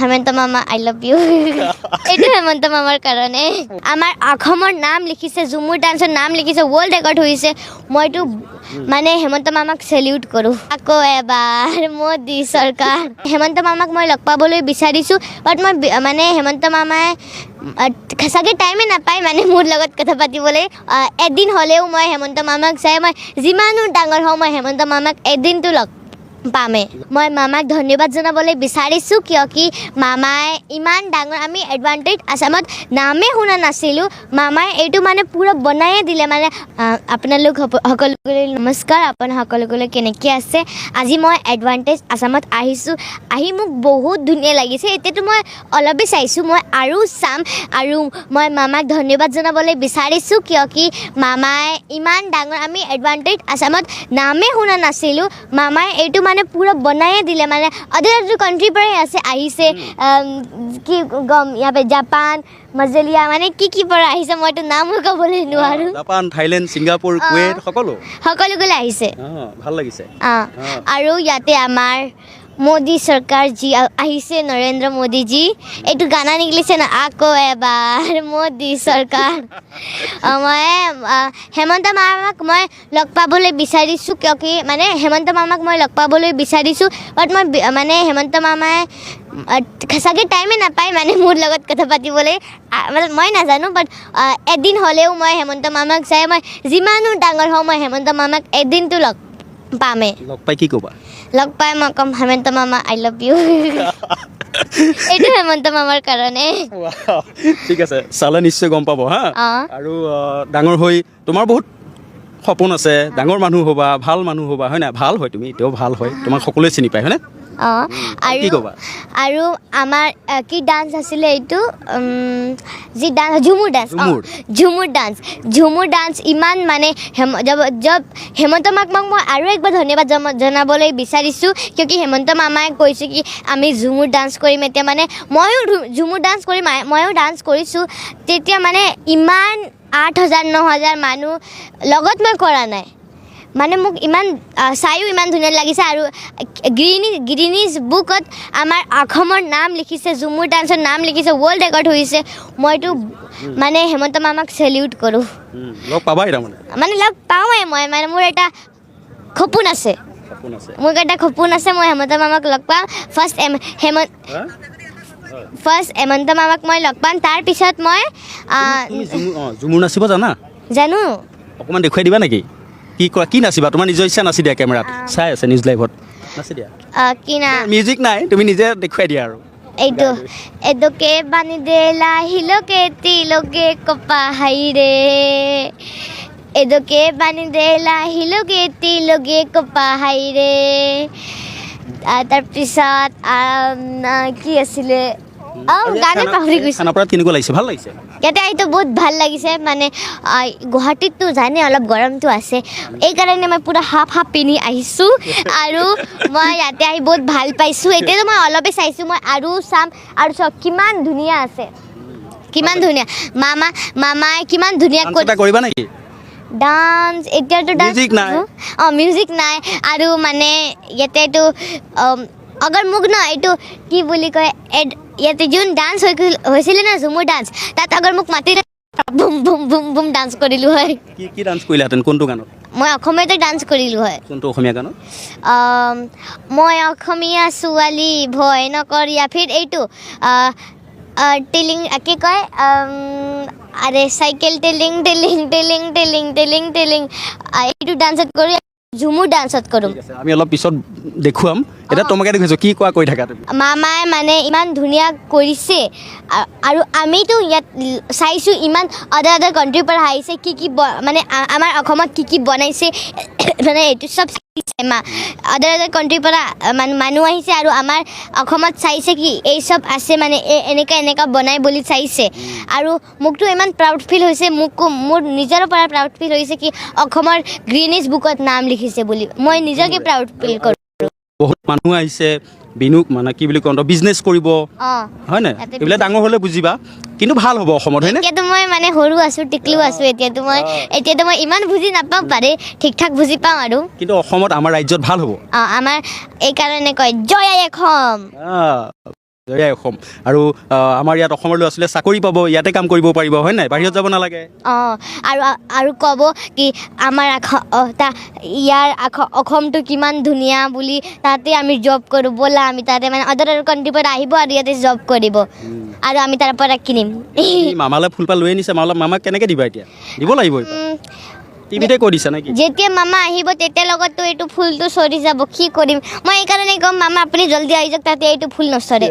হেমন্ত মামা, I love you. এইটো হেমন্ত মামাৰ কাৰণে। আমাৰ অসমৰ নাম লিখিছে, ঝুমুৰ ডান্সৰ নাম লিখিছে, ৱৰ্ল্ড ৰেকৰ্ড হৈছে। মইতো মানে হেমন্ত মামাক চেলিউট কৰোঁ। আকৌ এবাৰ মোদী চৰকাৰ। হেমন্ত মামাক মই লগ পাবলৈ বিচাৰিছোঁ, বাট মই মানে হেমন্ত মামাই চাগে টাইমে নাপায় মানে মোৰ লগত কথা পাতিবলৈ। এদিন হ'লেও মই হেমন্ত মামাক চাই, মই যিমানো ডাঙৰ হওঁ, মই হেমন্ত মামাক এদিনটো লগ পামেই। মই মামাক ধন্যবাদ জনাবলৈ বিচাৰিছোঁ, কিয় কি মামাই ইমান ডাঙৰ, আমি এডভান্টেজ আছামত নামেই শুনা নাছিলোঁ, মামাই এইটো মানে পূৰা বনায়ে দিলে। মানে আপোনালোক সকলোলৈ নমস্কাৰ। আপোনাৰ সকলোলৈ কেনেকৈ আছে? আজি মই এডভান্টেজ আছামত আহিছোঁ, আহি মোক বহুত ধুনীয়া লাগিছে। এতিয়াতো মই অলপেই চাইছোঁ, মই আৰু চাম। আৰু মই মামাক ধন্যবাদ জনাবলৈ বিচাৰিছোঁ, কিয় কি মামাই ইমান ডাঙৰ, আমি এডভান্টেজ আছামত নামেই শুনা নাছিলোঁ, মামাই এইটো মানে পূৰা বনায়ে দিলে। মানে আদাৰ আদাৰ কাণ্ট্ৰিৰ পৰাই আছে, আহিছে। কি গম ইয়াৰ জাপান, মজলীয়া, মানে কি কি পৰা আহিছে, মইতো নামো ক'বলৈ নোৱাৰোঁ। জাপান, থাইলেণ্ড, ছিংগাপুৰ, কুৱেইট, সকলো। সকলোগলে আহিছে। ভাল লাগিছে। অঁ, আৰু ইয়াতে আমাৰ মোদী চৰকাৰ যি আহিছে, নৰেন্দ্ৰ মোদীজী, এইটো গানা নিকলিছে না, আকৌ এবাৰ মোদী চৰকাৰ। মই হেমন্ত মামাক মই লগ পাবলৈ বিচাৰিছোঁ, কিয় কি মানে হেমন্ত মামাক মই লগ পাবলৈ বিচাৰিছোঁ, বাট মই মানে হেমন্ত মামাই চাগে টাইমে নাপায় মানে মোৰ লগত কথা পাতিবলৈ। মানে মই নাজানো, বাট এদিন হ'লেও মই হেমন্ত মামাক চাই, মই যিমানো ডাঙৰ হওঁ, মই হেমন্ত মামাক এদিনটো লগ পামেই। লগ পাই কি ক'বা? লগ পাই মই ক'ম, হেমন্ত মামা, I love you. এইটো হেমন্ত মামাৰ কাৰণে। ঠিক আছে, চালে নিশ্চয় গম পাব হা। অঁ। আৰু ডাঙৰ হৈ তোমাৰ বহুত সপোন আছে, ডাঙৰ মানুহ হ'বা, ভাল মানুহ হ'বা, হয় নাই? ভাল হয় তুমি, এতিয়াও ভাল হয়, তোমাক সকলোৱে চিনি পায়, হয়নে? অঁ। আৰু কি আৰু ক'বা? আৰু আমাৰ কি ডান্স আছিলে এইটো, যি dance, Jhumur dance. Jhumur. Jhumur dance, Jhumur dance ইমান মানে হেম জব জব হেমন্ত মামাক মই আৰু একবাৰ ধন্যবাদ জনাবলৈ বিচাৰিছোঁ, কিয় কি হেমন্ত মামাই কৈছে কি আমি ঝুমুৰ ডান্স কৰিম। এতিয়া মানে ময়ো ঝুমুৰ ডান্স কৰিম, ময়ো ডান্স কৰিছোঁ। তেতিয়া মানে ইমান 8,000 9,000 মানুহ লগত মই কৰা নাই, মানে মোক ইমান চায়ো ইমান ধুনীয়া লাগিছে। আৰু গ্ৰীনিজ বুকত আমাৰ অসমৰ নাম লিখিছে, ঝুমুৰ ডান্সৰ নাম লিখিছে, ৱৰ্ল্ড ৰেকৰ্ড হৈছে। মইতো মানে হেমন্ত মামাক চেলিউট কৰোঁ। লগ পাবাই তাৰমানে? মানে লগ পাওঁৱেই মই, মানে মোৰ এটা সপোন আছে। সপোন আছে। মোৰ এটা সপোন আছে, মই হেমন্ত মামাক লগ পাম। ফাৰ্ষ্ট হেমন্ত হা? ফাৰ্ষ্ট হেমন্ত মামাক মই লগ পাম, তাৰপিছত মই তুমি ঝুমুৰ নাচিব জানা? জানো। অকণমান দেখুৱাই দিবা নেকি? কি কৰা, কি নাচিবা? তোমাৰ নিজৰ ইচ্ছা, নাচি দিয়া। কেমেৰাত চাই আছে, নিউজ লাইভত, নাচি দিয়া। কি না? মিউজিক নাই, তুমি নিজে দেখুৱাই দিয়া আৰু। এইটো এদকে বানি দেলা হিলকে তিলকে কপা হাইৰে, এদকে বানি দেলা হিলকে তিলকে কপা হাইৰে। তাৰপিছত কি আছিলে? অঁ, আৰু ইয়াত গানে পাহৰি গৈছোঁ। খানাপাৰাত কেনেকুৱা লাগিছে? ভাল লাগিছে? ইয়াতে আহিতো বহুত ভাল লাগিছে। মানে গুৱাহাটীততো জানে অলপ গৰমটো আছে, এইকাৰণে মই পূৰা হাফ হাফ পিন্ধি আহিছোঁ। আৰু মই ইয়াতে আহি বহুত ভাল পাইছোঁ। এতিয়াতো মই অলপে চাইছোঁ, মই আৰু চাম। আৰু চাওক কিমান ধুনীয়া আছে, কিমান ধুনীয়া মামাই কিমান ধুনীয়া ডান্স এটা কৰিবা নেকি? ডান্স এতিয়াতো ডান্স Music নাই। অঁ, মিউজিক নাই। আৰু মানে ইয়াতে এইটো অগৰ মোক ন এইটো কি বুলি কয়, ইয়াতে যোন ডান্স হৈছিলে ন, ঝুমুৰ ডান্স, তাত অগৰ মোক মাতিলে boom boom boom boom dance কৰিলোঁ হয়। কি কি ডান্স কৰিলাহেঁতেন? কোনটো গানত? মই অসমীয়াতে ডান্স কৰিলোঁ হয়। কোনটো অসমীয়া গানত? মই অসমীয়া ছোৱালী ভয় নকৰিয়া, ফিৰ এইটো টিলিং, কি কয়, আৰে চাইকেল টিলিং টিলিং টিলিং টিলিং টিলিং টিলিং, এইটো ডান্সত কৰি, ঝুমুৰ ডান্সত কৰোঁ। ঠিক আছে, আমি অলপ পিছত দেখুৱাম। এতিয়া তোমাকে দেখুৱাইছোঁ, কি কোৱা কৈ থাকা তুমি। মামাই মানে ইমান ধুনীয়া কৰিছে। আৰু আমিতো ইয়াত চাইছোঁ, ইমান আদাৰ আদাৰ কাণ্ট্ৰিৰ পৰা আহিছে, কি কি মানে আমাৰ অসমত কি কি বনাইছে, মানে এইটো চব চাইছে। আদাৰ আদাৰ কাণ্ট্ৰিৰ পৰা মানুহ আহিছে আৰু আমাৰ অসমত চাইছে কি এই চব আছে, মানে এই এনেকা এনেকা বনাই বুলি চাইছে। আৰু মোকতো ইমান প্ৰাউড ফিল হৈছে, মোকো মোৰ নিজৰ পৰা প্ৰাউড ফিল হৈছে কি অসমৰ গ্ৰীনিজ বুকত নাম লিখিছে বুলি মই নিজকে প্ৰাউড ফিল কৰোঁ। বহুত মানুহ আহিছে, বিনোগ মানে কি বুলি কওঁ, বিজনেছ কৰিব। অঁ। হয় নাই? ইয়াতে এইবিলাক ডাঙৰ হ'লে বুজিবা, কিন্তু ভাল হ'ব অসমত, হয়নে? এতিয়াতো মই মানে সৰু আছোঁ, টিকলু আছোঁ। এতিয়াতো মই ইমান বুজি নাপাওঁ পাৰে, ঠিক ঠাক বুজি পাওঁ আৰু। কিন্তু অসমত, আমাৰ ৰাজ্যত ভাল হ'ব। অঁ, আমাৰ এইকাৰণে কয় জয় আই অসম। জয় আই অসম। আৰু আমাৰ ইয়াত অসমৰ ল'ৰা ছোৱালীয়ে চাকৰি পাব, ইয়াতে কাম কৰিব পাৰিব, হয় নাই? বাহিৰত যাব নালাগে। অঁ, আৰু আৰু ক'ব কি আমাৰ আখ তা ইয়াৰ আখ অসমটো কিমান ধুনীয়া বুলি, তাতে আমি জব কৰোঁ ব'লা। আমি তাতে মানে আদাৰ আদাৰ কাণ্ট্ৰিৰ পৰা আহিব আৰু ইয়াতে জব কৰিব আৰু আমি তাৰ পৰা কিনিম। তুমি মামালৈ ফুলপাহ লৈ আনিছা, মামালৈ, মামাক কেনেকৈ দিবা এতিয়া? দিব লাগিব। টিভিতে কৈ দিছা নেকি? যেতিয়া মামা আহিব তেতিয়া লগততো এইটো ফুলটো সৰি যাব, কি কৰিম মই? এইকাৰণে ক'ম, মামা আপুনি জলদি আহি যাওক, তাতে এইটো ফুল নসৰে।